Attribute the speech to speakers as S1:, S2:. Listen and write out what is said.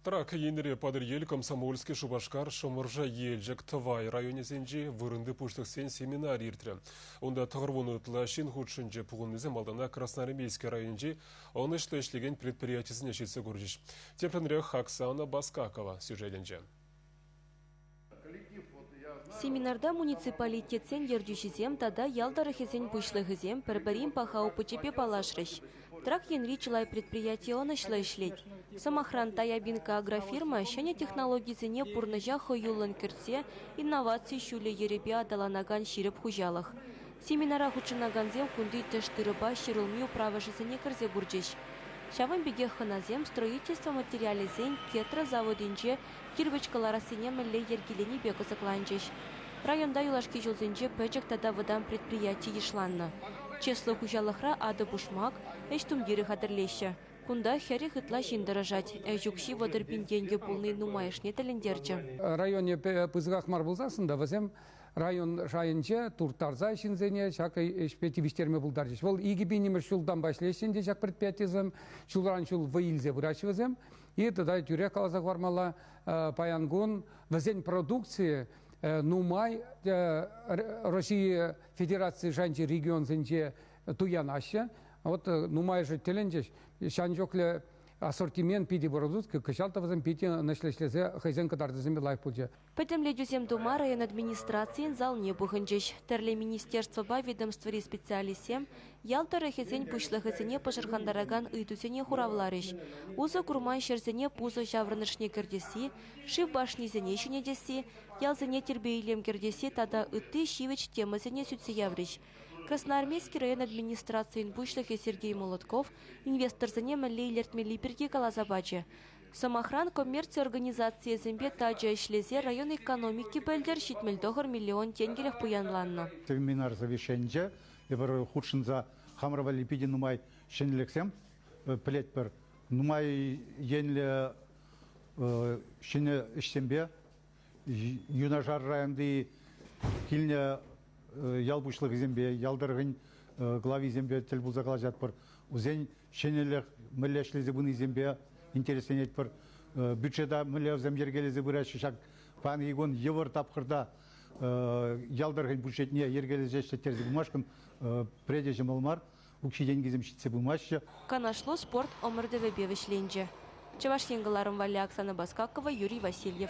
S1: Трак енре Патӑрьел, Комсомольски, Шупашкар, Шӑмӑршӑ, Елчӗк, Тӑвай районӗсенчи вырӑнти пуҫлӑхсен семинарӗ иртрӗ. Унта 90 ытла ҫын хутшӑнчӗ. Пухӑннисем малтанах Красноармейски районӗнчи ӑнӑҫлӑ ӗҫлекен предприятисене ҫитсе курчӗҫ. Тӗплӗнрех Оксана Баскакова сюжетӗнче.
S2: Семинарта муниципалитетсен ертӳҫисем тата ял тӑрӑхӗсен пуҫлӑхӗсем пӗр-пӗрин паха опычӗпе паллашрӗҫ. Трак енри чылай предприяти ӑнӑҫлӑ ӗҫлет. Сӑмахран, Таябинка агрофирма ҫӗнӗ технологисене пурнӑҫа хӑюллӑн кӗртсе инноваци ҫулӗ-йӗрӗпе аталанакан ҫирӗп хуҫалӑх. Семинара хутшӑнакансем кунти тӗш тырӑпа ҫӗрулми управӑшӗсене кӗрсе курчӗҫ. Ҫавӑн пекех хӑнасем строительство материалӗсен Кетра заводӗнче кирпӗч кӑларассине мӗнле йӗркеленипе кӑсӑкланчӗҫ. Районта юлашки ҫулсенче пӗчӗк тата вӑтам предприяти йышланнӑ. Чыслӑ хуҫалӑхра атӑ-пушмак, ӗҫ тумтирӗ хатӗрлеҫҫӗ. Кунта 40 ытла ҫын тӑрӑшать. Ӗҫ укҫи 30 пин тенкӗ пулни нумайӑшне тӗлӗнтерчӗ.
S3: Районӗ пысӑках мар пулсассӑн та вӗсем район шайӗнче турттарса ҫынсене ҫак ӗҫпе тивӗҫтерме пултарчӗҫ. Вӑл 2000-мӗш ҫултанпа ӗҫлеҫҫӗ ӗнтӗ ҫак предприятисем. Ҫулран ҫул вӑй илсе пыраҫҫӗ вӗсем. И тата тӳрех каласа хӑвармалла, паян кун вӗсен продукцийӗ нумай Россия Федераци шайӗнчи регионсенче туянаҫҫӗ. Вот нумайӑшӗ тӗлӗнчӗҫ, ҫавӑн чухлӗ ассортимент питӗ продукци кӑҫал та вӗсем питӗ ӑнӑҫлӑ ӗҫлесе хӑйсен кӑтартӑвӗсемпе лайӑх пулчӗ.
S2: Пӗтӗмлетӳсем тума район администрацийӗн залне пухӑнчӗҫ. Тӗрлӗ министерствӑпа ведомствӑри специалистсем ял тӑрӑхӗсен пуҫлӑхӗсене пӑшӑрхантаракан ыйтусене хуравларӗҫ. Усӑ курман ҫӗрсене пусӑ ҫаврӑнӑшне кӗртесси, шыв башнисене ҫӗнетесси, ялсене тирпей-илем кӗртесси тата ытти ҫивӗч темӑсене сӳтсе яврӗҫ. Красноармейски район администрацийӗн пуҫлӑхӗ Сергей Молотков инвесторсене мӗнле илӗртмелли пирки каласа пачӗ. Сӑмахран, коммерци организацийӗсемпе тачӑ ӗҫлесе район экономики пӗлтӗр 79 миллион тенкӗлӗх пуянланнӑ.
S4: Семинар совещанинче эпир хутшӑнса хамӑр валли питӗ нумай ҫӗнӗлӗхсем пӗлетпӗр. Нумай енлӗ ҫӗнӗ ӗҫсемпе юнашар районти килнӗ ял пуҫлӑхӗсемпе, ял тӑрӑхӗн глависемпе тӗл пулса калаҫатпӑр. Вӗсен ҫӗнӗлӗх мӗнле ӗҫлесе пынисемпе интересленетпӗр. Бюджета мӗнле вӗсем йӗркелесе пыраҫҫӗ ҫак паянхи кун йывӑр тапхӑрта ял тӑрӑхӗн бюджетне йӗркелесе ӗҫлеттерсе пымашкӑн пӗрре те ҫӑмӑл мар. Укҫи-тенкисем ҫитсе пымаҫҫӗ.
S2: Канашлу спорт ӑмӑртӑвӗпе вӗҫленчӗ. Чӑваш Ен кӑларӑм валли Оксана Баскакова, Юрий Васильев.